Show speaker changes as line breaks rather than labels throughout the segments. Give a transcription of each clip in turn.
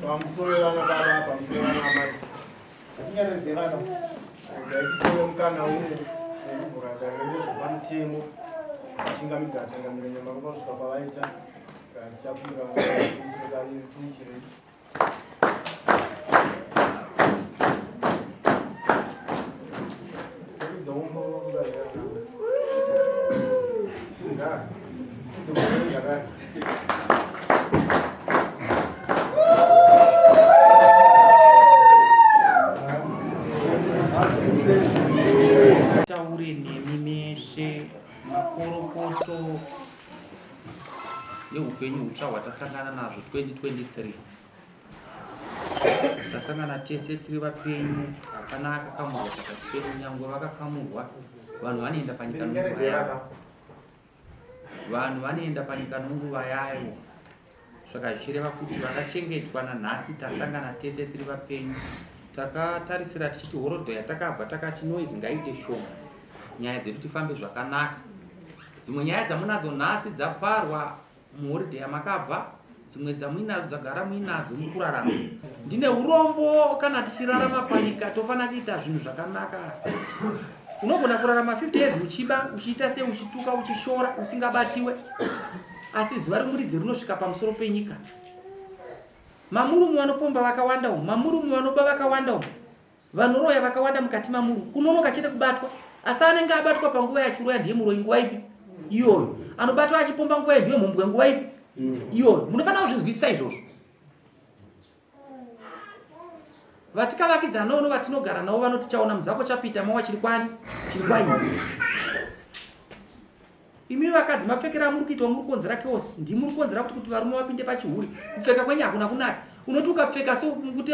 Pamusoro vana baba, pamusoro vana amai. Ndaititore mukana uno wekuvhura dare nezvepamutemo tichingamidza changamire nyamaropa kusvika pavaita saka tichakumbira tiichirei.
Taure nemi meshe makorokoto yeupenyu hutsva hwatasangana nazvo 2023 tasangana tese tiri vapenyu hapana akakamurwa pakati pedu nyangwe vakakamurwa vanhu vanoenda panyika nonguva yavo vanhu vanoenda panyika nonguva yayo saka zvichireva kuti vakachengetwa nanhasi tasangana tese tiri vapenyu takatarisira tichiti horodho yatakabva takati noise ngaiite shoma nyaya dzedu tifambe zvakanaka dzimwe nyaya dzamunadzo nhasi dzaparwa muhoridhe yamakabva dzimwe dzamuinadzo dzagara muinadzo muri kurarama ndine urombo kana tichirarama panyika tofanira kuita zvinhu zvakanaka unogona kurarama 50 years uchiba uchiita sei uchituka uchishora usingabatiwe asi zuva remuridzi rinosvika pamusoro penyika mamurume vanopomba vakawanda umu mamurume vanoba vakawanda umu Vanoroya vakawanda mukati mamuru kunonoka chete kubatwa asi anenge abatwa panguva yachiroya ndiye muroyi nguva ipi iyoyo anobatwa achipomba nguva iyo ndiye mhombwe nguva ipi iyoyo munofanira kuzvinzwisisa izvozvo vatikavakidzana navo vatinogara navo vanoti chaona muzako chapita mawa chiri kwani chiri kwaini Imi vakadzi mapfekero amuri kuita muri kukonzera chaos ndimi muri kukonzera kuti kuti varume vapinde pachihure kupfeka kwenyu hakuna kunaka unoti ukapfeka so kuti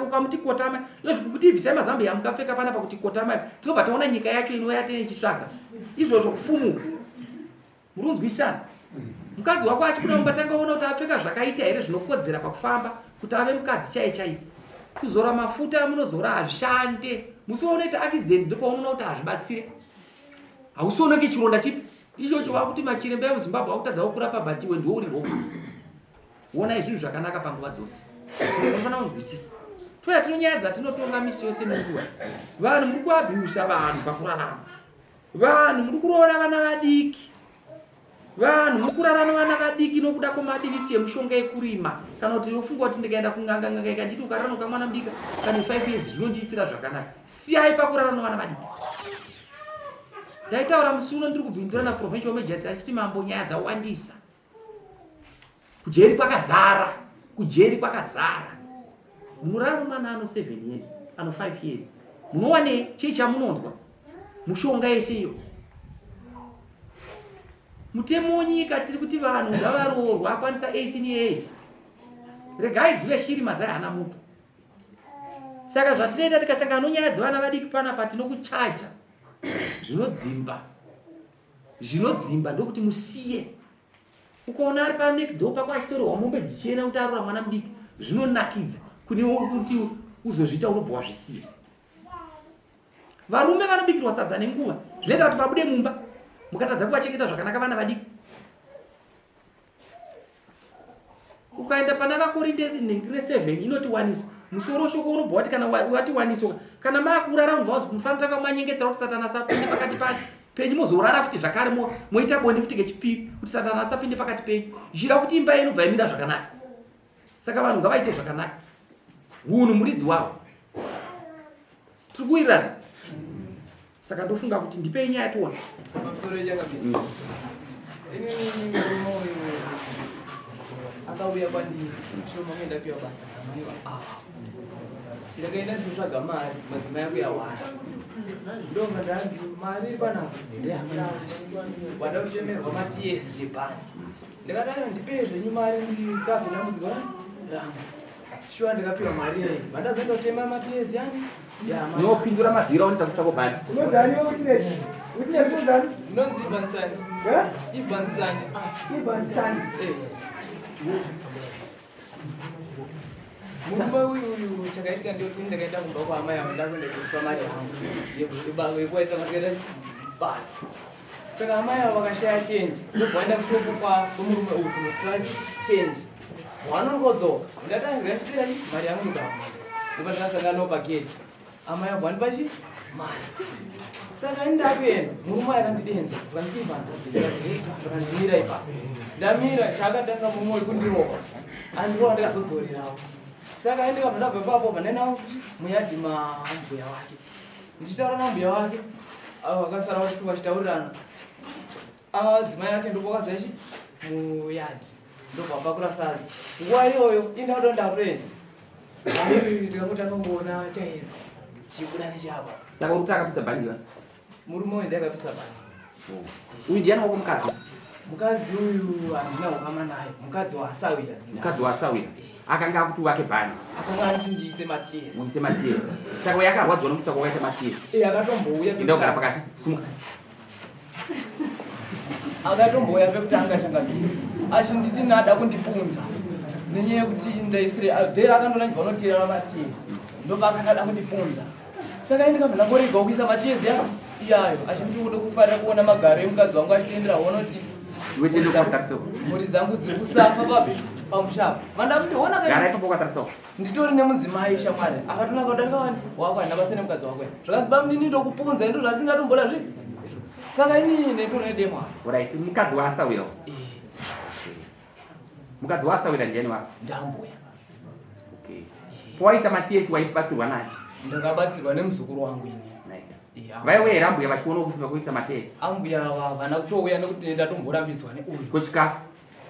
ukamuti kotama izvozvo kuti ibvisai mazambiya amukapfeka panapa kuti kotama tinobva taona nyika yacho inouya tichitsvaga izvozvo kufumuka muri kunzwisana mukadzi wako achibuda mumba tanga ona kuti apfeka zvakaita here zvinokodzera pakufamba kuti ave mukadzi chaiye chaiye kuzora mafuta amunozora hazvishande musi waunoita accident ndopaunoona kuti hazvibatsire hausioneke chironda chipi ichocho wakuti machiremba emuzimbabwe akutadza kukurapa but iwe ndiwe uri wrong wonai zvinhu zvakanaka panguva dzose unofanira kunzwisisa toya tino nyaya dzatinotonga misi yose nenguva vanhu muri kuabhiusa vanhu pakurarama vanhu muri kuroora vana vadiki Vanhu mukurara nevana vadiki nokuda kwemadirisi emushonga ekurima kana kuti unofunga kuti ndikaenda kun'anga n'anga ikanditi ukarara nokamwana mudika kane 5 years zvinondiitira zvakanaka. Siyai pakurara nevana vadiki. Ndaitaura musi uno ndiri kubhindura naprovincial majors achiti mambo nyaya dzawandisa. Kujeri kwakazara, kujeri kwakazara. Munorara nomwana ano 7 years, ano 5 years. Munowanei chii chamunonzwa? Mushonga yese iyo. Mutemo wenyika tiri kuti vanhu ngavaroorwa akwanisa 18 years. Regai dzive shiri mazai haana muto. Saka zvatinoita tikasangana nonyaya dzevana vadiki panapa tinokuchaja zvinodzimba. Zvinodzimba ndokuti musiye. Ukaona ari panext door pako achitorerwa mombe dzichienda kuti arora mwana mudiki zvinonakidza kune kuti uzozviita unobva wazvisiya. Varume vanobikirwa sadza nenguva zvinoita kuti vabude mumba mukatadza kuvachengeta zvakanaka vana vadiki. Ukaenda pana vaKorinde nengire 7 inoti waniso musoro shoko unobva wati kana wati waniso kana maakurara unobva wazi mufanira tanga manyengetera kuti satani asapinde pakati pani penyu mozorara futi zvakare moita bonde futi kechipiri kuti satani asapinde pakati penyu zvichida kuti imba yenyu bva imira zvakanaka saka vanhu ngavaite zvakanaka. Hunhu muridzi wavo. Tiri kuwirirana. Saka ndofunga kuti ndipei nyaya tione.
Pamusoro yechakabira. Inini murume uyu akauya kwandiri mushure mangu ndapiwa basa namai ava. Ndakaenda ndinotsvaga mari madzimai angu yawara. Ndobva ndanzi mari iri panapa ndeyamai. Wada kutemerwa matiyezi ebhani. Ndakadaro ndipei zvenyu mari ndikabve dambudziko rangu. Shuwa ndikapiwa mari iyi. Vandazondotema matiyezi yani.
Unopindura mazira unoita kutsvako bhani.
Unonzani witness? Witness unonzani?
Ndinonzi Ivan Sandi.
Eh?
Ivan Sandi.
Ivan Sandi.
Eh. Murume uyu uyu chakaitika ndiyoti ndakaenda kumba kwaamai avo ndakuenda kutsva mari yangu yekuwaita makaita basa. Saka amai avo vakashaya chenji ndobva vaenda kushopu kwamurume uyu kunotora chenji. Wanongodzoka ndatanga ndichitora mari yangu ndikabuda. Ndobva ndakasangana navo pagate. Amai avo vandipa chi mari. Saka ini ndakuenda murume akandidenza akandimira ipapo. Ndamira chaakatanga murume uri kundirova. Andirova ndikazodzorerawo. Saka ini ndikabva ndabva ipapo bva ndaenda muyadhi mambuya wake. Ndichitaura nambuya wake avo vakasara vachiti vachitaurirana. Adzimai ake ndopakazoya chi muyadhi ndobva pakura sadza. Nguva iyoyo ini ndakuda ndatoenda. Tikangotanga kungoona chaedza chibuda nechapa.
Saka uri kuti akapisa bhandi va?
Murume uyu ndiye akapisa bhandi.
Uyu ndiani wako mukadzi?
Mukadzi uyu handina ukama naye. Mukadzi waasawira.
Mukadzi waasawira. Akanga akuti wake bhandi.
Akanga anditi ndiise matiyesi.
Uise matiyesi. Saka uyo akarwadziwa nokuisa kwakaita matiyesi.
Eh, akatombouya.
Enda kugara pakati. Sumuka.
Akatombouya pekutanga changamire. Achinditi nada kundipunza. Nenyaya yekuti ndaisire dhera akandona ndibva notera matiyesi. Ndopaakangada kundipunza. Saka ini ndikabva ndangorega kuisa matiyesi iyayo. Achinditi ude kufarira kuona magaro emukadzi wangu achitendera hono kuti
Iwe tende ukatarisa uko.
mhuri dzangu dziri kusafa papi pamusha apa. Vandamuti hona
Gara ipapo ukatarisa uko.
Nditori nemudzimai shamwari akatonaka kudarika wani wako handina basa nemukadzi wako zvakanzi bamunini ndokupunza ndo zvasingatomboda zvi saka ini nditori nedemo apa.
Right, mukadzi waasawira.
Eh.
Mukadzi waasawira ndiani wako?
Ndambuya.
Okay. Powaisa matiyesi waibatsirwa naye?
Ndakabatsirwa nemuzukuru wangu ini.
Vaiuya here ambuya vachiona kusimba kuita matiyesi?
Ambuya ava havana kutouya nekuti ndatomborambidzwa neuyu.
Ko chikafu?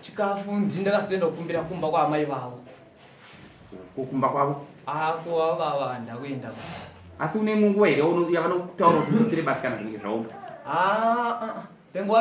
Chikafu ndini ndakazoenda kukumbira kumba kwaamai vavo.
Kumba kwavo?
Ako ava ndakuenda.
Asi une nguva here yavanokutaura kuti uitire basa kana zvinenge zvaoma?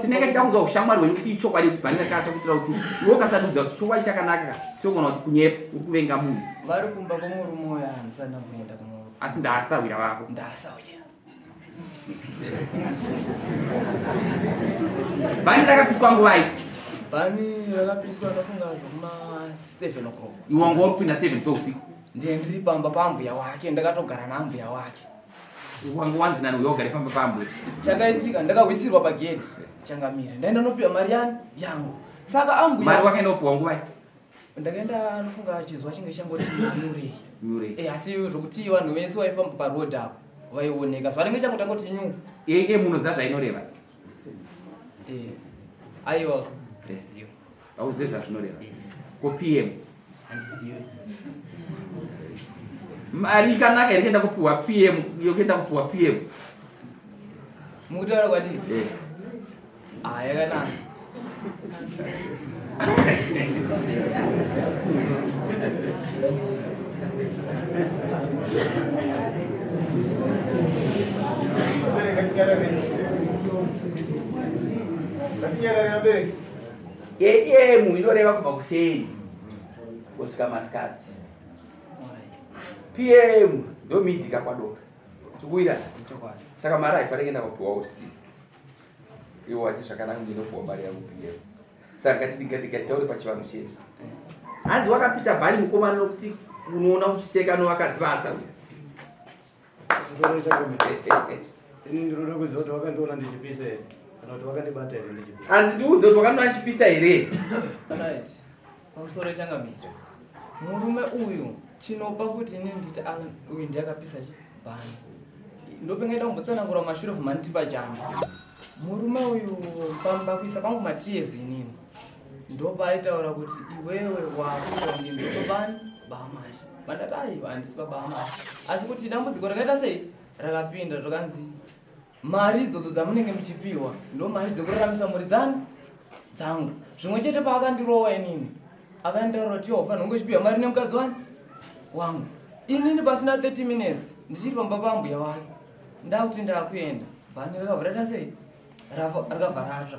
Tinenge tichida kunzwa ushamwari hwenyu kuti ichokwadi kuti bhani rakata kuitira kuti iwe ukasadudza kuti chokwadi chakanaka tinogona kuti kunyepa uri kuvenga munhu.
Vari kumba kwemurume uyo handisati ndamboenda kuno.
Asi ndaasahwira vako.
Ndaasahwira.
Bhani rakapiswa nguvai?
Bhani rakapiswa ndafunga zvekuma 7 o'clock.
Iwe wanga uri kupinda 7 dzousiku?
Ndiye ndiri pamba paambuya wake, ndakatogara naambuya wake.
Wanga wanzi nani uya ugare pamba paambuya?
Chakaitika ndakahwisirwa pagedhi changamire. Ndaenda nopiwa mari yani yangu. Saka ambuya
Mari wakaenda kupiwa nguvai?
Ndakaenda nofunga chizwa chinge changoti nyurei.
Nyurei.
Eh, asi zvokuti vanhu vese vaifamba paroad apo vaioneka. Zuva ringe changotanga kuti nyu.
Eh, munoziva zvainoreva?
Eh. Aiwa. Ndizive.
Hauzive zvazvinoreva? Ko PM?
Handizive.
Mari ikanaka here kuenda kupiwa PM, yokuenda kupiwa PM?
Mukutaura kwati?
Eh.
Ah, yakanaka.
AM inoreva kubva kuseni kusvika masikati. PM ndomidhika kwadoka. Tikuwirana. Saka mari haifaniri kuenda kupiwa usiku. Iwe wati zvakanaka ndinopiwa mari yangu PM. Saka ngatitaure pachivanhu chedu. Hanzi wakapisa bhani mukomana nokuti unoona uchiseka novakadzi vaasa uya.
Ini ndinoda kuziva kuti wakandiona ndichipisa here kana kuti wakandibata here ndichipisa.
Hanzi ndiudze kuti wakandiona ndichipisa here.
Right. Pamusoro changamire. Murume uyu chinopa kuti ini nditi uyu ndiye akapisa chibhani. Ndopengaita kumbotsanangura mumashure vmandipa jamba. Murume uyu pamba kuisa kwangu matiyezi inini. Ndopaaitaura kuti iwewe wakuita kunge ndotobani Baba Amashe. Mandati aiwa handisi baba Amashe. Asi kuti dambudziko rakaita sei? Rakapinda zvakanzi mari idzodzo dzamunenge muchipiwa ndo mari dzekuraramisa mhuri dzani dzangu. Zvimwe chete paakandirova inini akanditaurira kuti iwe ufanira kunge uchipiwa mari nemukadzi wani wangu. Inini pasina 30 minutes ndichiri pamba pambuya wake ndakuti ndakuenda bhani rakabva raita sei? Rakabva ratsva.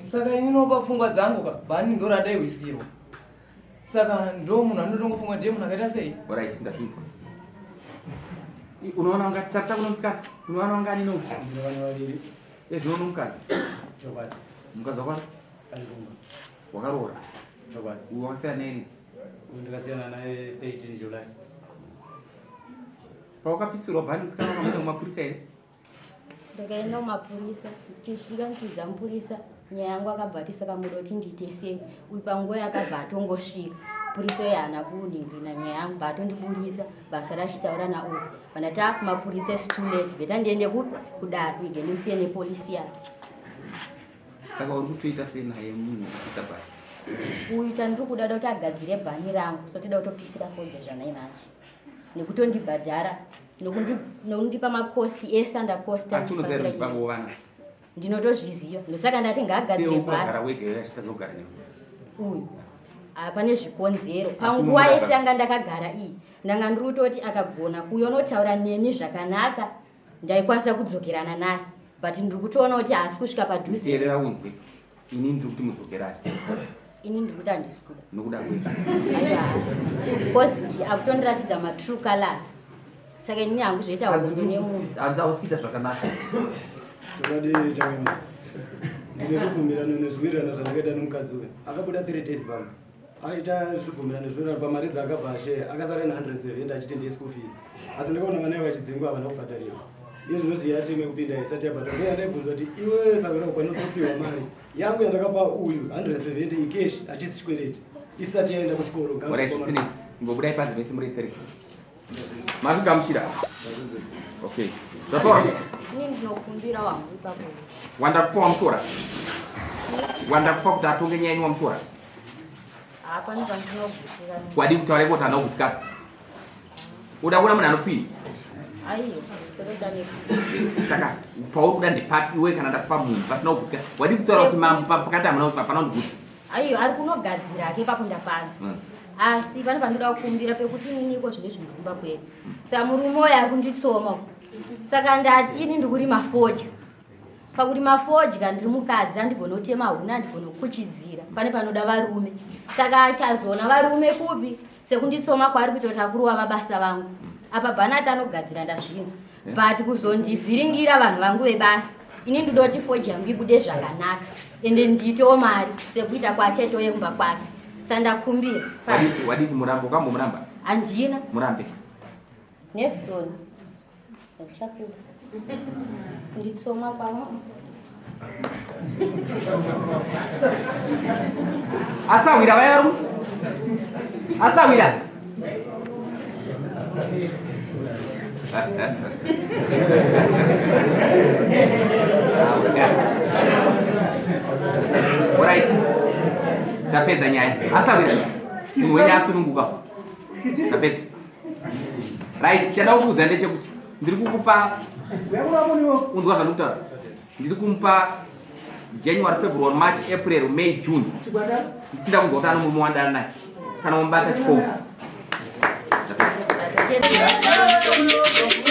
Saka inini pafungwa dzangu ka bhani ndo randaiwisirwa. Saka ndo munhu anotongofunga ndiye munhu akaita sei?
Alright, ndazvinzwa. Unoona wanga tarisa kuno musikana. Unoona wanga ani noku?
Ndine vana vaviri.
Ezvino nomukadzi.
Chokwadi.
Mukadzi wako
ari kumba.
Wakaroora?
Chokwadi.
Uyu wakasiyana naye rini?
Uyu ndakasiyana naye 13 July.
Pawakapisirwa bhani musikana wakamuenda kumapurisa here?
Ndakaenda kumapurisa ndichisvika ndichiudza mupurisa nyaya yangu akabva ati saka muda kuti ndiite sei uyu panguva yakabva atongosvika purisa uyo haana kuningirina nyaya yangu bva atondiburitsa basa rachitaura nauyu vandati akumapurisa is too late beta ndiende kupi kudare uige ndimusiye nepolisi yake.
Saka uri kutoita sei naye munhu akapisa bhani?
Uyu chandiri kuda da kuti agadzire bhani rangu so toda kutopisira fodya zvanai manje nekutondibhadhara nokundipa makosti ese andakosta.
Asi unoziva kuti baba wovana?
Ndinotozviziva, ndosaka ndati ngaagadzire
bhani. Wega here achitadza kugara newe?
Uyu pane zvikonzero. Panguva yese yanga ndakagara iyi ndanga ndiri kutoti akagona kuuya unotaura neni zvakanaka ndaikwanisa kudzokerana naye, but ndiri kutoona kuti haasi kusvika padhuze.
Teerera unzwe, ini ndiri kuti mudzokerane.
Ini ndiri kuti handisi kuda.
Nokuda kwei?
Aiwa, because akutondiratidza matrue colors, saka inini hangu zvoita hondo nemunhu.
Hanzi hausi kuita zvakanaka.
Chokwadi chamema, ndine zvibvumirano nezviwirirano zvandakaita nemukadzi uyu. Akabuda 3 days pamba aita zvibvumirano nezviwirirano pamari dzaakabva asheya akasara na 170 achiti ndiye school fees, asi ndakaona vana vachidzingwa havana kubhadharirwa. Iye zvinozvi yatime kupinda isati yabhadhara. Ndo yandaibvunza kuti iwe sawira ukwanisa kupiwa mari yangu yandakapa uyu 170 ikeshi achisi chikwereti isati yaenda kuchikoro.
Alright, zvisinei. Ngobudai panze mese muri 3. Mazvigamuchira? Okay. Zvatora.
Ini ndinokumbira wangu ipapo.
Wandakupa wamutora. Wandakupa kuti atonge nyaya yenyu wamutora.
Hapana pandinogutira.
Wadii kutaura iko kuti haana kugutsikana? Uda kuona munhu anopini?
Aiyo, kutoda
Saka pauri kuda ndepapi iwe kana ndakupa munhu pasina kugutsikana? Wadii kutaura kuti mambo pakati hamuna hapana kundigutsa?
Aiyo, ari kunogadzira hake ipapo ndapanzwa. Asi pane pandoda kukumbira pekuti inini iko zvine zvinhu kumba kwedu. Saka murume uyo ari kunditsoma. Saka ndati ini ndikurima fodya. Pakurima fodya ndiri mukadzi, handigoni kutema huni, handigoni kukuchidzira. Pane panoda varume. Saka achazoona varume kupi? Sekunditsoma kwaari kuita kuti akurova vabasa vangu. Apa bhanati anogadzira ndazvinzwa. But kuzondivhiringira vanhu vangu vebasa. Ini ndoda kuti fodya yangu ibude zvakanaka. Ende ndiitewo mari sekuita kwachaitoye kumba kwake. Saka ndakumbira.
Wadii kumuramba? Ukambomuramba?
Handina.
Murambe.
Nelson. Uchakuda. Nditsoma kwamo.
Asawira vaya vari asawira. Alright. Tapedza nyaya. Asawira. Munhu wenyu asununguka. Tapedza. Right, chada kukuudza ndechekuti ndiri kukupa unzwa zvandikutaura. Ndiri kumupa January, February, March, April, May, June. Ndisida kunzwa kuti ano murume wandana naye. Kana wamubata chikoro. Tapedza.
Tatete.